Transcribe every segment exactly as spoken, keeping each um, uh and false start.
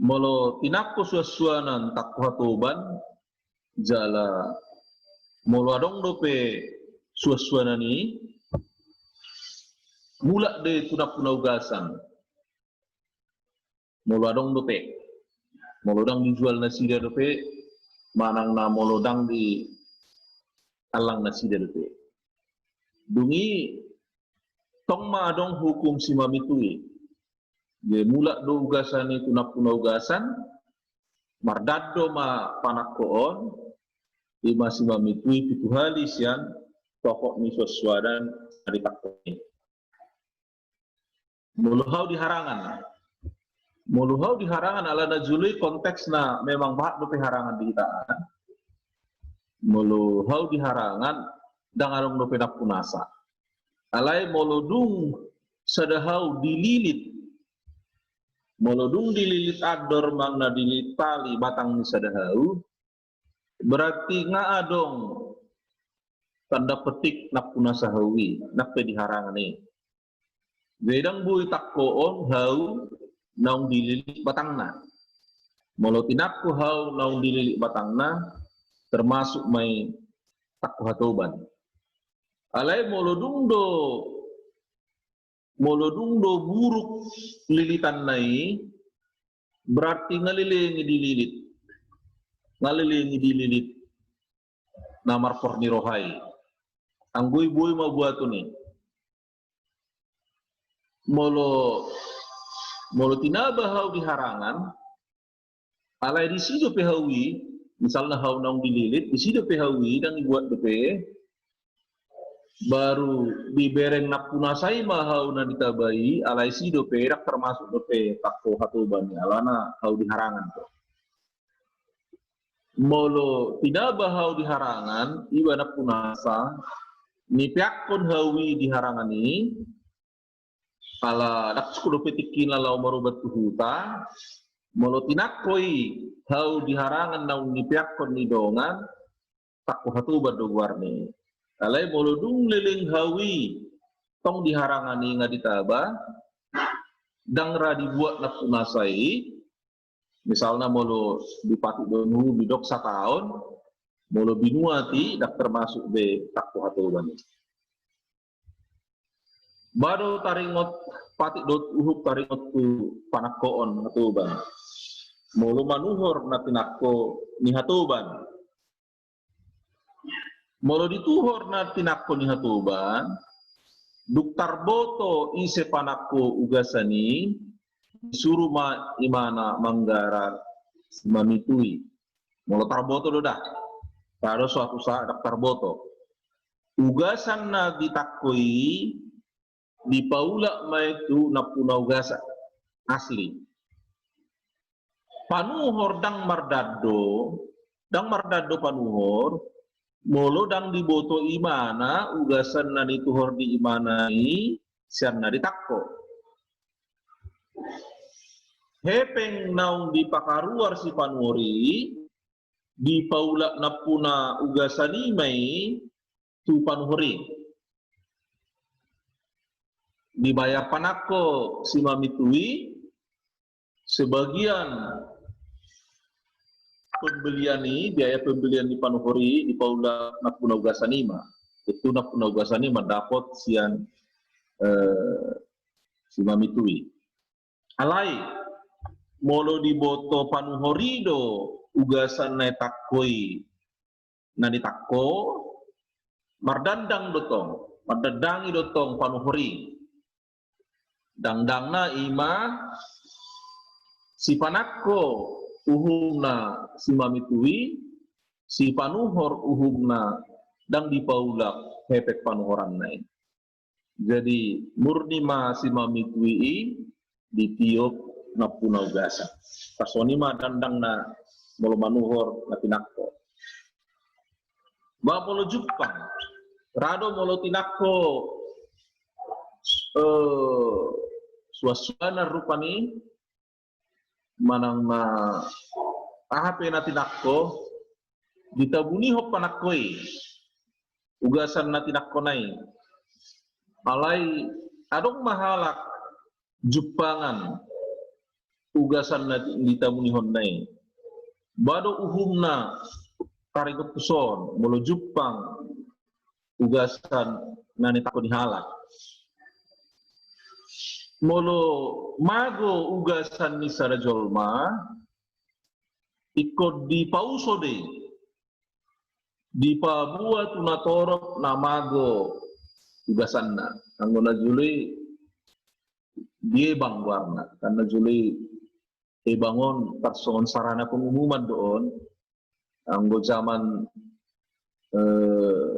Molo tinangko suansuanan tangko hatoban, jala molo adong dope suansuanan i, mulak do i tu nampuna ugasan. Molo adong dope, molo ndang dijual nasida dope, manang na molo ndang diallang nasida dope. Dung i tong ma adong hukum simamitui. Jadi mulak do ugasan i tu nampuna ugasan, mardado ma panangko on, ima simamitui pitu hali sian tokop ni suansuanan na ditangko i. Molo hau di harangan. Molo hau di harangan, alana jolo i konteksna memang bahat dope harangan di hita an. Molo hau di harangan, ndang adong dope nampunasa. Alai molo dung sada hau dililit, molo dung dililit andor manang na dililit tali batang ni sada hau, berarti nga adong tanda petik nampunasa hau i, nang pe di harangan i. Jadi ndang boi tangkoon hau naung dililit batangna. Molo tinangko hau naung dililit batangna, termasuk ma i tangko hatoban. Alai molo dung do, molo dung do buruk lilitanna i, berarti nga leleng i dililit. Nga leleng i dililit na marpor ni roha i. Anggo i boi ma buaton i. Molo, molo tinaba hau di harangan, alai disi dope hau i, misalna hau naung dililit, disi dope hau i, ndang dibuat dope, baru dibereng nampunasa i ma hau na ditaba i, alai disi dope, ndang termasuk dope tangko hatoban i, alana hau di harangan do. Molo tinaba hau di harangan, iba nampunasa, nipeakkon hau i di harangan i, ala ndang cukup dope tingkina laho maroban tu huta, molo tinangko i hau di harangan naung nipeakkon ni dongan, tangko hatoban do goarna i. Alai molo dung leleng hau i tong di harangan i nga ditaba, ndang ra dibuat nampunasa i, misalna molo di patik do nuhur didok sataon, molo binuat i ndang termasuk be tangko hatoban i. Ba do taringot patik dohot uhum taringot tu panangkoon hatoban. Molo manuhor na tinangko ni hatoban. Molo dituhor na tinangko ni hatoban, dung tarboto ise panangko ugasan i, disuru ma imana manggarar simamitui. Molo tarboto do da. Pada suatu saat ndang tarboto. Ugasan na ditangko i dipaulak ma i tu nampuna ugasan asli. Panuhor ndang mardado, ndang mardado panuhor, molo ndang diboto imana ugasan na dituhor di imana i sian na ditangko. Hepeng naung dipakaruar si panuhor i, dipaulak nampuna ugasan i ma i tu panuhor i. Dibayar panangko simamitui, sebagian pembelian i, biaya pembelian ni panuhor i, dipaulak nampuna ugasan i ma. Tentu nampuna ugasan i mandapot sian, eh, simamitui. Alai, molo diboto panuhor i do ugasan na ditangko i, na ditangko, mardandang do tong, mardandangi do tong panuhor i. Dandangna ima, sipanangko uhumna simamitui, sipanuhor uhumna ndang dipaulak hepeng panuhoranna i. Jadi murni ma simamitui i ditiop nampuna ugasan. Tarsongon i ma dandangna molo manuhor na tinangko. Ba molo jumpang, ra do molo tinangko, eh, suansuanan rupani, manang na aha pe na tinangko, ditabunihon panangko i ugasan na tinangkona i. Alai adong ma halak jumpangan ugasan na di tamunihon na i. Ba do uhumna taringot tu son, molo jumpang ugasan na nitangko ni halak. Molo mago ugasan ni sada jolma, ingkon dipauso do i, dipaboa tu na torop na mago ugasanna. Anggo na jolo i diebang goarna, kan na jolo i ebang on tarsongon sarana pengumuman do on. Anggo zaman, eh,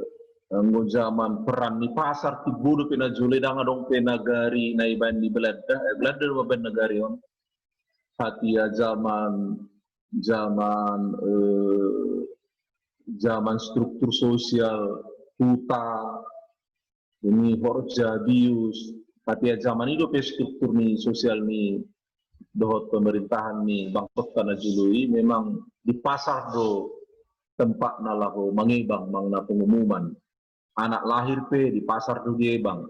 anggo zaman peran ni pasar timbo dope na jolo i, ndang adong pe nagari na ibaen ni Belanda, eh, Belanda do mambaen nagari on. Hatia zaman, zaman, eh, zaman struktur sosial huta, ini horja, bius, hatia zaman i dope struktur ni sosial ni dohot pemerintahan ni bangso na jolo i, memang di pasar do tempatna laho mangebang manang na pengumuman. Anak lahir pe di pasar do diebang.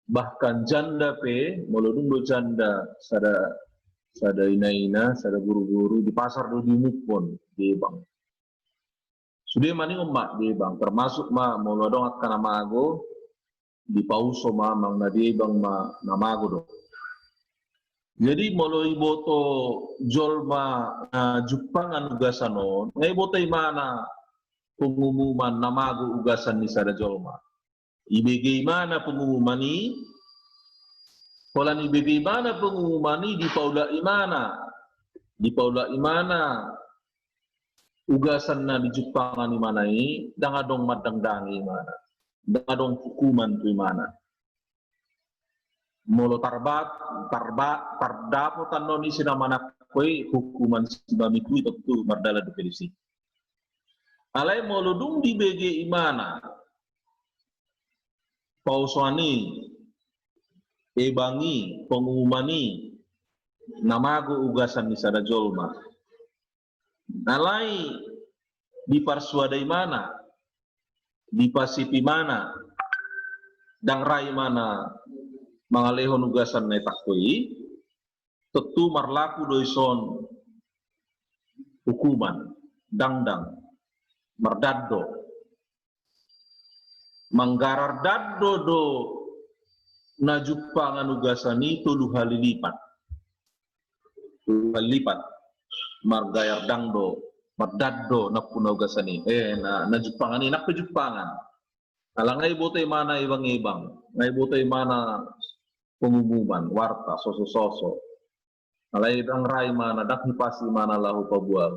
Bahkan janda pe, molo dung do janda sada, sada ina-ina, sada boru-boru, di pasar do diumuphon, diebang. Sude maningon ma diebang, termasuk ma molo adong angka na mago, dipauso ma manang na diebang ma na mago do. Jadi molo iboto jolma na jumpangan ugasan on, nga iboto imana pengumuman na mago ugasan ni sada jolma. Ibege imana pengumuman i, holan ibege imana pengumuman i, dipaulak imana, dipaulak imana ugasan na dijumpangan imana i, ndang adong mandangdangi imana, ndang adong hukuman tu imana. Molo tarbat, tarbat, tardapot annon ise na manangko i, hukuman simamintu i tontu mardalan dope disi. Alai molo dung dibege imana pausoan i, ebang i, pengumuman i, na mago ugasan ni sada jolma, alai diparsuada imana, dipasip imana, ndang ra imana mangalehon ugasan na itangko i, tontu marlaku do ison hukuman, dangdang, mardado. Manggarar dado do na jumpangan ugasan i tolu hali lipat. Tolu hali lipat. Margayar dangdo, mardado nampuna ugasan i. Eh, na, na jumpangan i, nang pe jumpangan. Ala nga iboto imana ebang-ebang, nga iboto imana pengumuman, warta, soso-soso. Alai ndang ra imana, ndang hipas imana laho paboa.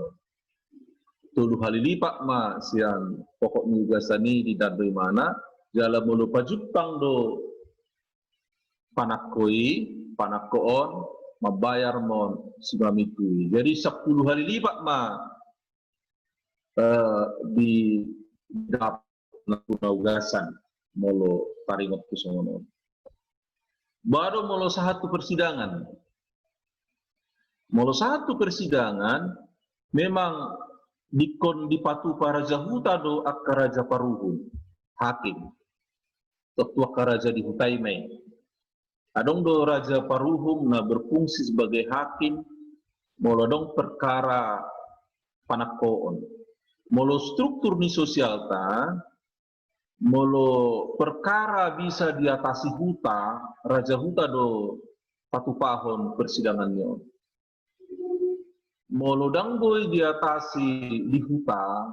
Tolu hali lipat ma sian pokok ni ugasan i didado imana, jala molo pajumpang do panangko i, panangko on, mambayar ma on simamintu i. Jadi sampulu hali lipat ma, eh, di, didapot nampuna ugasan molo taringot tu songon on. Ba do molo sahat tu persidangan. Molo sahat tu persidangan, memang ingkon dipatupa raja huta do angka raja paruhum, hakim. Tontu angka raja di huta i ma i. Adong do raja paruhum na berfungsi sebagai hakim, molo adong perkara panangkoon. Molo struktur ni sosialta, molo perkara bisa diatasi huta, raja huta do patupahon persidangan ni on. Molo ndang boi diatasi di huta,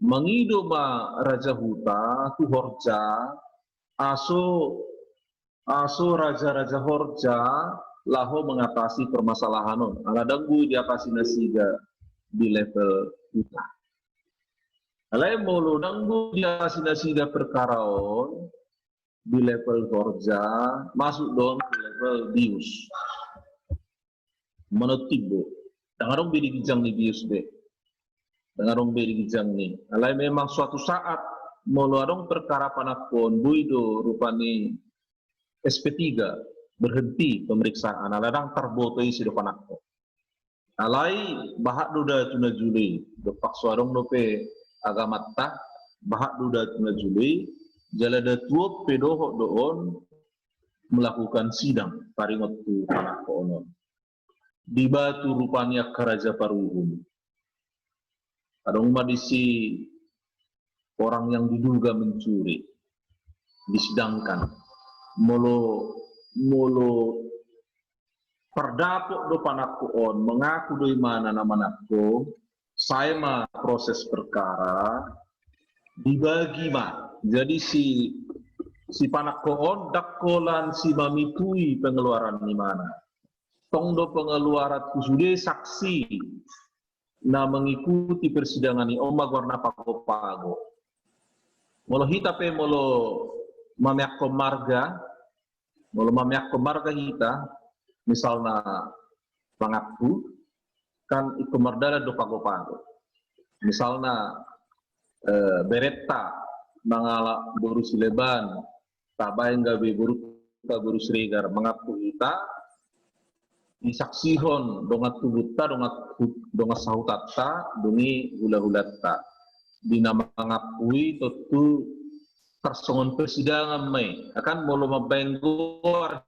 mangido ma raja huta tu horja, aso, aso raja-raja horja laho mengatasi permasalahan on. Ala ndang boi diatasi nasida di level huta. Alai molo ndang boi diatasi nasida perkara on di level horja, masuk do on tu level bius. Manuttimbo. Ndang adong be di ginjang ni bius be. Ndang adong be di ginjang ni. Alai memang suatu saat, molo adong perkara panangkoon, boi do rupani S P tiga, berhenti pemeriksaan. Ala ndang tarboto ise do panangko. Alai bahat do da tu na jolo i, dompak so adong dope agamanta, bahat do da tu na jolo i, jala da tu on pe dohot do on melakukan sidang taringot tu panangkoon on. Di Batu rupani angka raja paruhum. Adong ma disi orang yang diduga mencuri, disidangkan. Molo, molo tardapot do panangko on, mengaku do imana na manangko, sae ma proses perkara, dibagi ma. Jadi si, si panangko on ndang holan si mamitui pengeluaran ni imana. Tong do pengeluaran tu sude saksi na mengikuti persidangan i, on ma goarna pago-pago. Molo hita pe molo mameakkon marga, molo mameakkon marga hita, misalna mangaku, kan ingkon mardalan do pago-pago. Misalna, eh, berenta mangalap boru Sileban, tabaen gabe boru, boru Siregar, mangaku hita, disaksihon dongan tubunta, dongan, dongan sahutanta, dung i hula-hulanta. Di na mangaku i tontu tarsongon persidangan ma i. Kan molo mambaen goar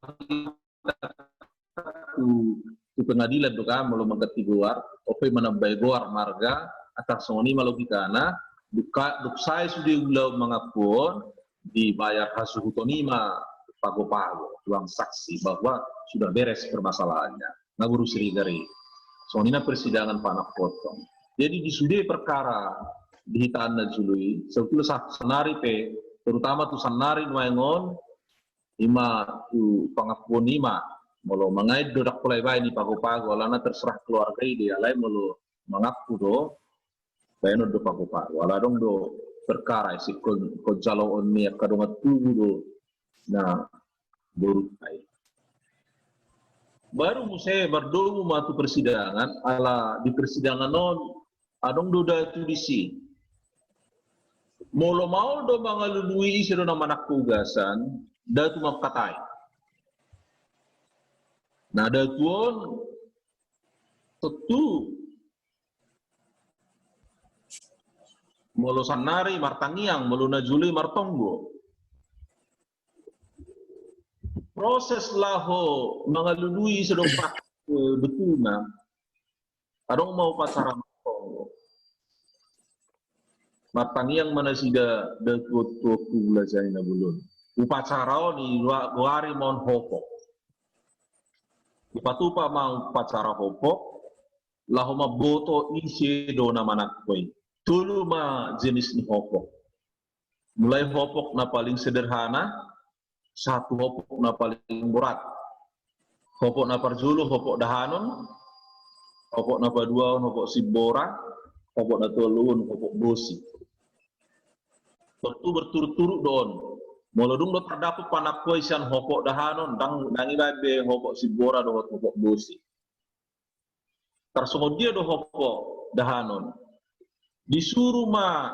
tu, tu pengadilan do kan, molo mangganti goar, on pe manambai goar marga, tarsongon i ma logikana, dung, dung sae sude ulaon mangaku on, dibayar hasuhuton i ma pago-pago, uang saksi bahwa sudah beres permasalahannya. Nga boru Siregar i. Songon i na persidangan panangko on. Jadi di sude perkara di hita na jolo i, sebetulna sa-, sannari pe, terutama tu sannari nuaeng on, ima tu pangakuon ima, molo mangain do ndang pola dibaen i pago-pago, alana terserah keluarga i do, alai molo mangaku do, baenon do pago-pago. Ala adong do perkara i, singkon, singkon jaloon ni angka dongan tubu do na borunta i. Baru muse mardomu ma tu persidangan, ala di persidangan on adong do datu disi. Molo maol do mangalului ise do na manangko ugasan, datu mangkatai. Na datu on tontu molo sannari martangiang, molo na jolo i martonggo. Proses laho mangalului ise do betulna, adong ma upacara martonggo. Martangiang ma nasida datuon tu Ompu Mula Jani Nabolon. Upacara on digoari ma on hopok. Dipatupa ma upacara hopok, laho mamboto ise do na manangko i. Tolu ma jenis ni hopok. Mulai hopok na paling sederhana, sahat tu hopok na paling borat. Hopok na parjolo, hopok dahanon, hopok na paduahon, hopok simbora, hopok na toluhon, hopok bosi. Tontu berturut-turut do on. Molo dung do tardapot panangko i sian hopok dahanon, ndang, ndang dibaen be hopok simbora dohot hopok bosi. Tarsongon dia do hopok dahanon? Disuru ma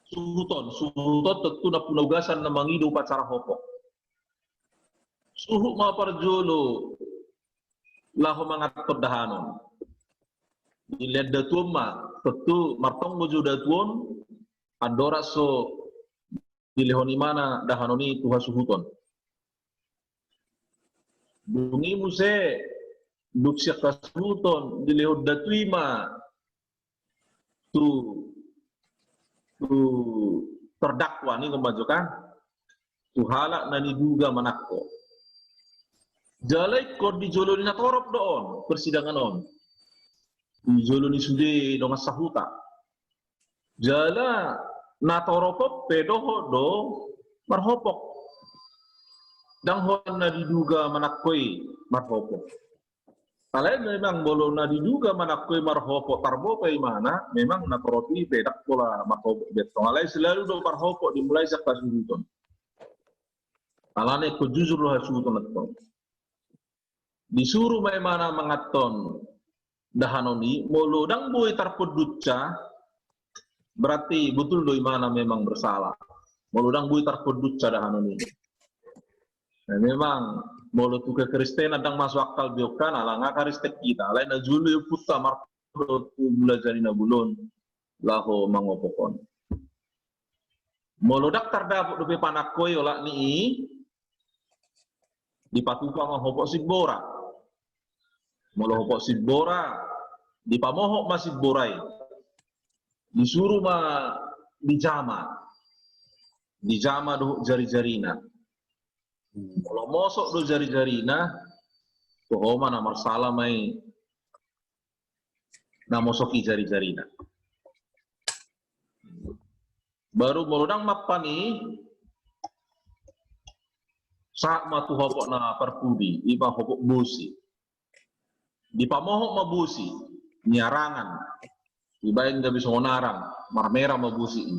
suhuton, suhuton tontu nampuna ugasan na mangido upacara hopok. Suhut ma parjolo laho manganton dahanon. Dilehon datuon ma, tontu martonggo jo datuon, andorang so dilehon imana dahanon i tu hasuhuton. Dung i muse, dung sian hasuhuton, dilehon datu i ma tu, tu terdakwa ni, ngomba jo kan, tu halak na diduga manangko. Jala ingkon di jolo ni na torop do on, persidangan on. Di jolo ni sude dongan sahuta. Jala na torop on pe dohot do marhopok. Ndang holan na diduga manangko i marhopok. Alai memang molo na diduga manangko i marhopok, tarboto imana, memang na torop i pe ndang pola marhopok be tong. Alai selalu do marhopok dimulai sian hasuhuton. Alana ingkon jujur do hasuhuton antong. Disuru ma imana manganton dahanon i, molo ndang boi tarpondutsa, berarti betul do imana memang bersalah. Molo ndang boi tarpondutsa dahanon i. Nah, memang molo tu kekristenan ndang masuk akal be on kan, ala nga Kristen hita, alai na jolo i ompunta martonggo tu Mula Jani Nabolon laho mangopok on. Molo ndang tardapot dope panangko i olat ni i, dipatupa ma hopok simbora. Molo hopok simbora, dipamohop ma simbora i. Disuru ma dijama. Dijama dohot jari-jarina. Molo mosok do jari-jarina, toho ma na marsala ma i na mosok i jari-jarina. Baru molo ndang mampan i, sahat ma tu hopok na parpudi, i ma hopok bosi. Dipamohop ma bosi, niarangan. Dibaen gabe songon arang, marmera ma bosi i.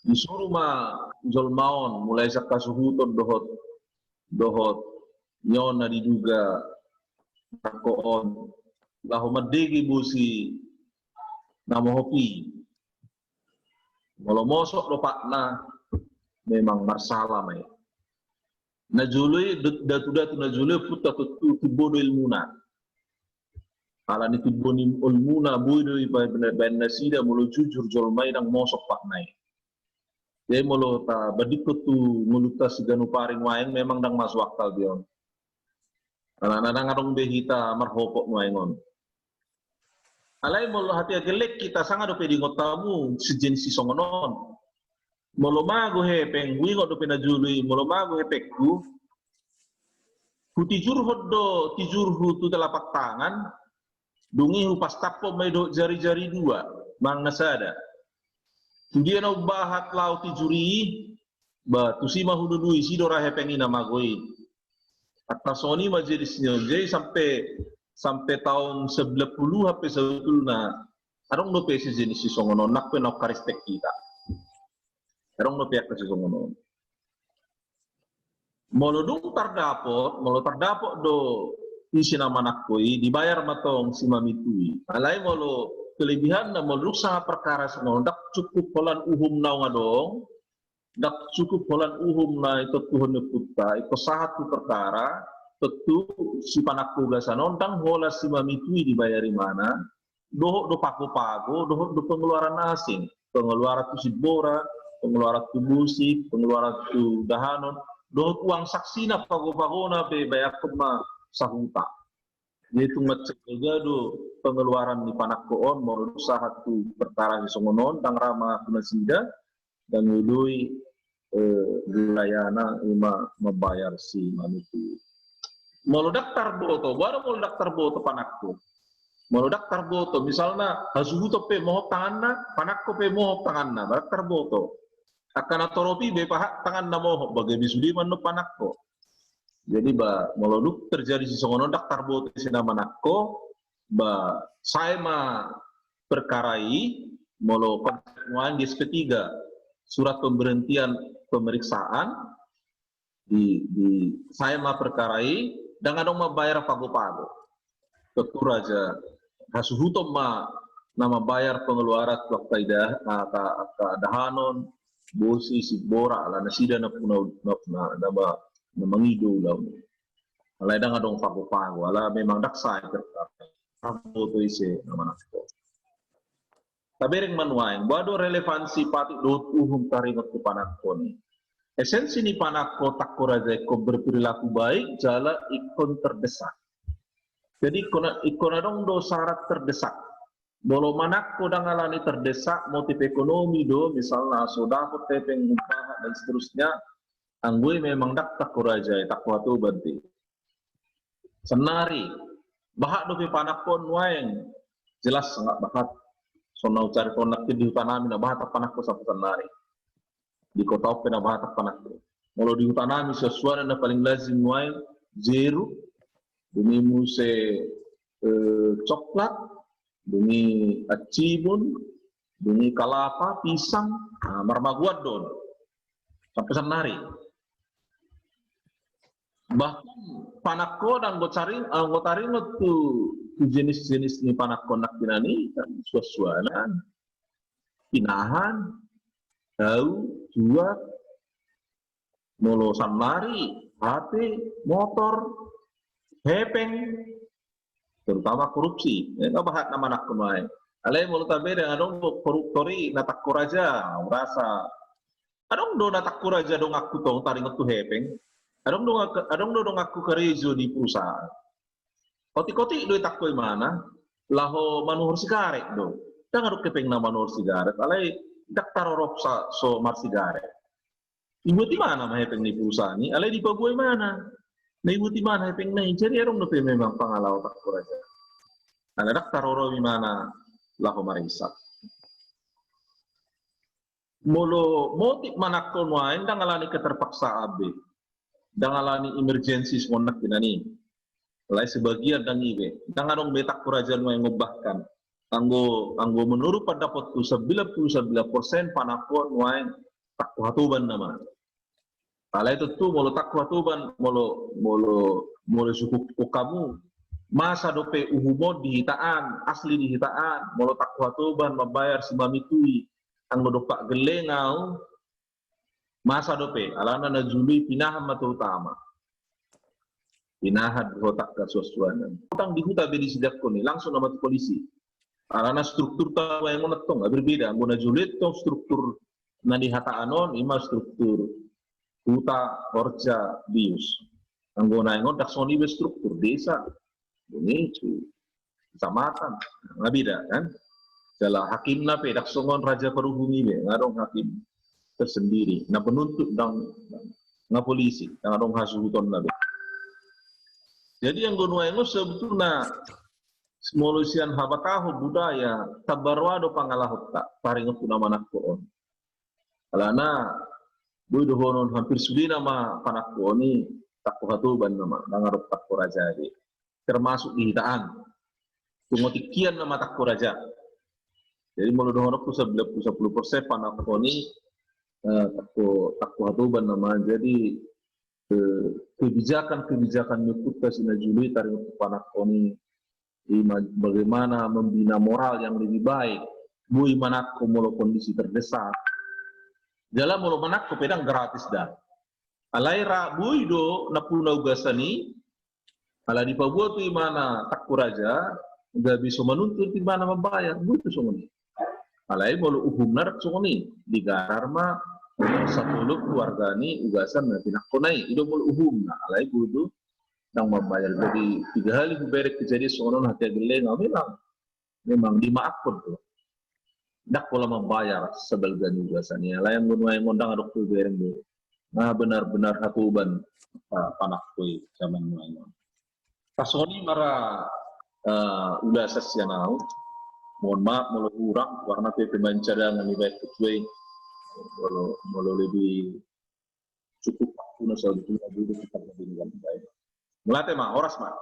Disuru ma jolma on, mulai sian hasuhuton dohot, dohot nion na diduga nangko on, laho mandege bosi na mohop i. Molo mosok do patna, memang marsala ma i. Na jolo i, datu-datu na jolo i, punta tontu timbo do ilmuna. Alani timbo ni ilmuna, boi do dibaen nasida molo jujur jolma i ndang mosok patna i. Jadi molo tabandingkon tu ngolunta siganup ari nuaeng, memang ndang masuk akal be on. Alana ndang adong be hita marhopok nuaeng on. Alai molo hatiha gellek hita, sanga dope diingot hamu sejenis sisongon on. Molo mago hepeng, huingot dope na jolo i, molo mago hepengku, hutijurhon do tijurhu tu telapak tangan, dung i hupastaphon ma i dohot jari-jari dua manang na sada. Tudia na umbahat laho tijur i, ba tusi ma hulului, si do ra hepeng i na mago i. Antar songon i ma jenis ni on, jadi sampe, sampe taon sembilan puluhan pe sabotulna adong dope sejenis sisongon on, nang pe na ungkaristik hita. Adong dope angka sisongon on. Molo dung tardapot, molo tardapot do isi na manangko i, dibayar ma tong si mamitu i. Alai molo kelebihanna, molo dung sahat perkara songon on, ndang cukup holan uhum naung adong, ndang cukup holan uhum na ditontuhon ni ompunta, ingkon sahat tu perkara, tontu si panangko bagasan on ndang holan si mamitu i dibayar ibana, dohot do pago-pago, dohot do pengeluaran asing, pengeluaran tu simbora, pengeluaran tu bosi, pengeluaran tu dahanon, dohot uang saksina, pago-pagona pe baenon ma sahuta. Jadi tung mansai gaga do pengeluaran ni panangko on, molo dung sahat tu perkara sisongon on, ndang ra mangaku nasida, ndang dioloi, eh, wilayana, i ma mambayar si mamitu. Molo ndang tarboto, boha do molo ndang tarboto panangko? Molo ndang tarboto, misalna hasuhuton pe mohop tanganna, panangko pe mohop tanganna, ndang tarboto. Angka na torop i be pahat tanganna mohop, ba gabe sude ma annon panangko. Jadi ba molo dung terjadi sisongon on, ndang tarboto isi na manangko, ba sae ma perkara i, molo konteks nuaeng di S P tiga, surat pemberhentian pemeriksaan, di, di sae ma perkara i, ndang adong mambayar pago-pago. Tontu raja hasuhuton ma na mambayar pengeluaran tu angka ida-, angka, angka dahanon, bosi, simbora, ala nasida na puna, na, na, na, na mangido ulaon. Alai ndang adong pago-pago, ala memang ndang sae perkara i. Tarboto ise na manangko. Tabereng ma nuaeng, boha do relevansi patik dohot uhum taringot tu panangko i? Esensi ni panangko, tangko raja, ingkon berperilaku baik jala ingkon terdesak. Jadi ingkon, ingkon adong do syarat terdesak. Molo manangko ndang alani terdesak, motif ekonomi do, misalna so dapot hepeng, umbahat dan seterusnya, anggo i memang ndang tangko raja i, tangko Hatoban i. Sannari, bahat dope panangko on nuaeng? Jelas nga bahat. Songon na hucaritonku nangkin, di huta nami na bahat panangko sampe sannari. Di kota on pe na bahat panangko. Molo di huta nami, suansuanan na paling lazim nuaeng jeruk, dung i muse, eh, coklat, dung i acibun, dung i kalapa, pisang, nah, marmagoan do on. Sampe sannari. Bahkan panangko on anggo taring-, anggo taringot tu, tu jenis-jenis ni panangko on nangkinan i, kan suansuanan, pinahan, daun, tuak, molo sannari, H P, motor, hepeng, terutama korupsi. Nga bahat na manangko nuaeng. Alai molo tabereng, adong do koruptor i na tangko raja, rasa. Adong do na tangko raja donganku tong taringot tu hepeng. Adong do, adong do donganku karejo di perusahaan. Otik-otik do itangko imana laho manuhor sigaret do. Ndang adong hepengna manuhor sigaret, alai ndang tarorop sa so marsigaret. Ibuat imana ma hepeng ni pulsa i, alai dipaboa imana. Na ibuat imana hepengna i, jadi adong dope memang pangalaho tangko raja. Alai ndang tarorop imana laho maresak. Molo motik manangko nuaeng, ndang alani keterpaksaan be, ndang alani emergensi songon nangkinan i. Alai sebagian ndang i be, ndang adong be tangko raja nuaeng, bahkan anggo, anggo menurut pandapotku, sembilan puluh sembilan persen panangkoan nuaeng tangko hatoban nama. Alai tontu molo tangko hatoban, molo, molo, molo sukuk hamu, masa dope uhum on di hita an, asli di hita an, molo tangko hatoban mambayar si Mamitui, anggo dompak gelleng au, masa dope, alana na jolo i pinahan ma terutama. Pinahan dohot angka suansuanan. Utang di huta be disediakkon i, langsung nama tu polisi. Alana struktur ta nuaeng on antong berbeda, anggo na jolo i antong struktur na di hata an on, ima struktur huta, horja, bius. Anggo nuaeng on ndang songon i be struktur desa, Indonesia, kecamatan, nga beda kan. Jala hakimna pe ndang songon raja paruhum i be, nga adong hakim tersendiri. Na penuntut ndang, nga polisi, ndang adong hasuhutonna be. Jadi anggo nuaeng on sebetulna molo sian habatahon budaya, tamba roa do pangalahonta, taringot tu na manangko on. Alana boi dohonon hampir sude nama panangkoan i tangko hatoban nama, ndang adong tangko raja be. Termasuk di hita an. Tung otik hian nama tangko raja. Jadi molo dohononku sembilan puluh, sepuluh persen panangkoan i, eh, tangko, tangko hatoban nama. Jadi, eh, kebijakan-kebijakan ni ompunta si na jolo i taringot tu panangkoan i, i ma-, bagaimana membina moral yang lebih baik. Boi manangko molo kondisi terdesak. Jala molo manangko pe ndang gratis da. Alai ra boi do nampuna ugasan i, ala dipaboa tu imana tangko raja, gabe so manuntut imana mambayar, boi do songon i. Alai molo uhumna ndang songon i, digarar ma satolop keluarga ni ugasan na pinangkona i, i do molo uhumna, alai boi do ndang mambayar. Jadi tiga hali hubereng kejadian songon on, hata gelleng, memang, memang dimaafkan tu. Ndang pola mambayar sebalga ni ugasan i, alai anggo nuaeng on ndang adong hubereng be. Nga benar-benar hatoban, ah, panangko i zaman nuaeng on. Pas songon i ma ra, eh, ulasan sian au. Mohon maaf molo hurang, karena pe pemain cadangan ibaen ketua i. Molo, molo lebih cukup waktu na saudara dulu kita lebih dengan baik. Mauliate ma, horas ma.